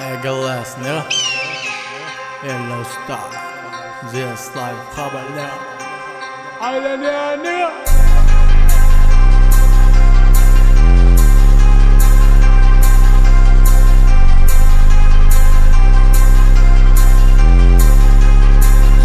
Eagles nigga. Yellow Star. Just like Haber nigga. Aýlanýar nigga.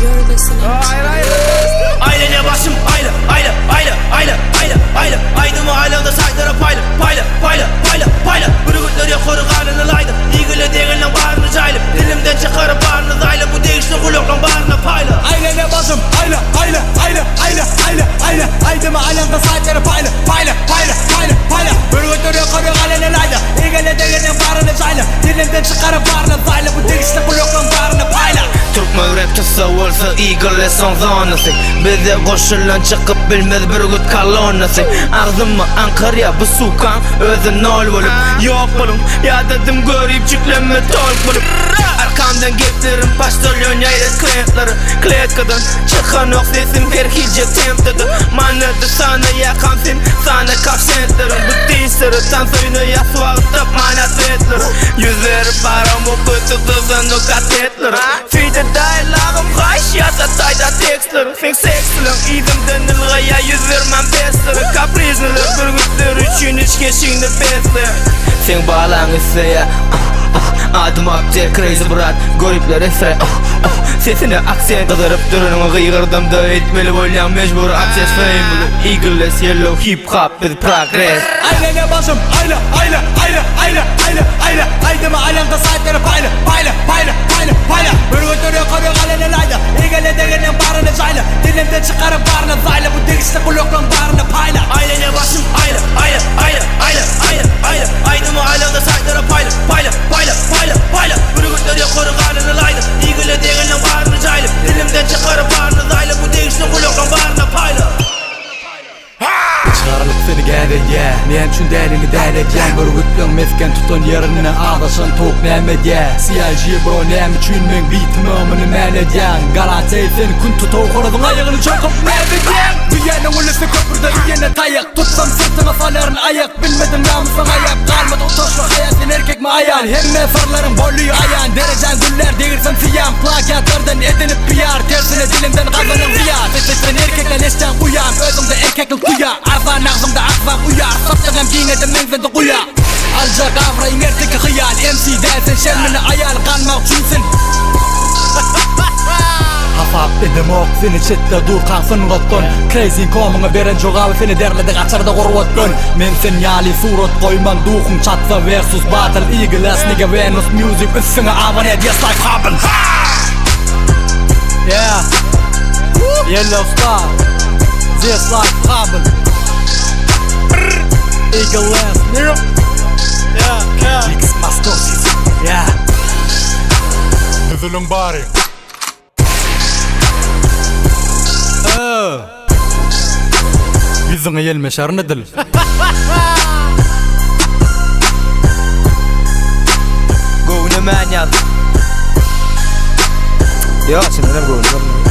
You're listening to Aýlanýar başym aýla aýla aýla aýla aýla aýla Aýdymy aýlagda saýtlara paýla paýla paýla paýla paýla Bürgütler ýokary galyny laýda Igile degenleň baryny jaýla Dilimden çykaryp baryny zaýla Bu degişli gulaklaň baryna paýla Aýlanýar başym aýla aýla aýla aýla aýla aýla Aýdymy aýlagda saýtlara paýla paýla paýla paýla paýla Bürgütler ýokary galyny laýda Igile degenleň baryny jaýla Dilimden çykaryp baryny zaýla Bu degişli gulaklaň baryna paýla Türkmen rap tutsa bolsa Eagle soň zonasy Bize goşulan çykyp bilmez bürgüt kolonnasy Agzyma aňkarýa bu sukaň özi nol bolup Ýok boluň ýadadym görüp jükleme tolk bolup Arkamdan geplerim paştolýon ýaýrat klientlere Kletkadan çykanok sesim her hiljek tempde-de Manady sanaýakam sen sana kafsentleriň Bu disleri tans oýnaýas wagt tapman atletlere Ýüzleri baramok öte gyzanok atletlere Feýde daýlagym haýyş ýazsa taýda tekstleri Seň seksliň yzymdan ylgaýa 120 pestlere Kapriznylar bürgütler üçin iç keşigini besle Seň balaň isleýä Adym Abde crazy brat Göripler esre Sesine aksent gyzyryp duranyňy gygyrdamda Etmeli bolýaň mejbur akses family Eagles yellow hip hop biz progress. Aýlanýar başym aýla aýla aýla aýla aýla aýla Aýdymy aýlaňda saýtlara paýla paýla paýla paýla paýla Bürgütler ýokary galany laýda Egele degeneň baryny jaýla Dilimden çykaryp baryny zaýla Bu degişli gulaklaň baryna paýla. Aýlanýar başym aýla aýla aýla aýla aýla aýla Aýdymy aýlaňda saýtlara paýla paýla paýla paýla paýla Bürgütler ýokary galany laýda Egele degeneň baryny jaýla Dilimden çykaryp baryny zaýla Bu degişli gulaklaň baryna paýla. Çykarylyp seni gäz edýä Näme üçin dälini däl edýäň Bürgütleň mesgen tutan ýerinde Azaşan towuk näme edýä CIG bro näme üçin meň bitime ömrüni män edýäň Galatey sen kun tutow horazyň aýagyny çokup näz edýäň Düýäniň ulusy köprüde iýene taýak Tutsam syrtyňa salaryn aýak Bilmedim namysyň aýap galmady utançly haýa Sen erkekmi aýal hemme syrlaryň boldy aýan Derejäň güllär degirsem syýam Plagiatlardan edinip piýar Tersine diliňden gazanyň zyýan Sen erkekden eşden uýan Özüňde erkeklik duýa Arzan agzyňda agzaň uýar Syrtyňam giňeden meňzedi guýa Aljak abraýyň erteki hyýal MC däl sen şermini aýal Ganmak üçin sen Hasap edemok seni çetde durkaň sungatdan Crazy komyňa beren jogaby seni derledi gaçyrdy gurbatdan Men sen ýaly surat goýman duhuň çatsa versus battle Eagle ass nigga Venus music üstüňe awan edýär life happen Yeah. Yellow Star. This life happen. Eagle ass nigga. Yeah. X Mastosis Yeah Düzülüň bary. Ýüzüňe ýelmeşerin edil. Göwnemän ýaz. Ýok, çyndanam göwnemän.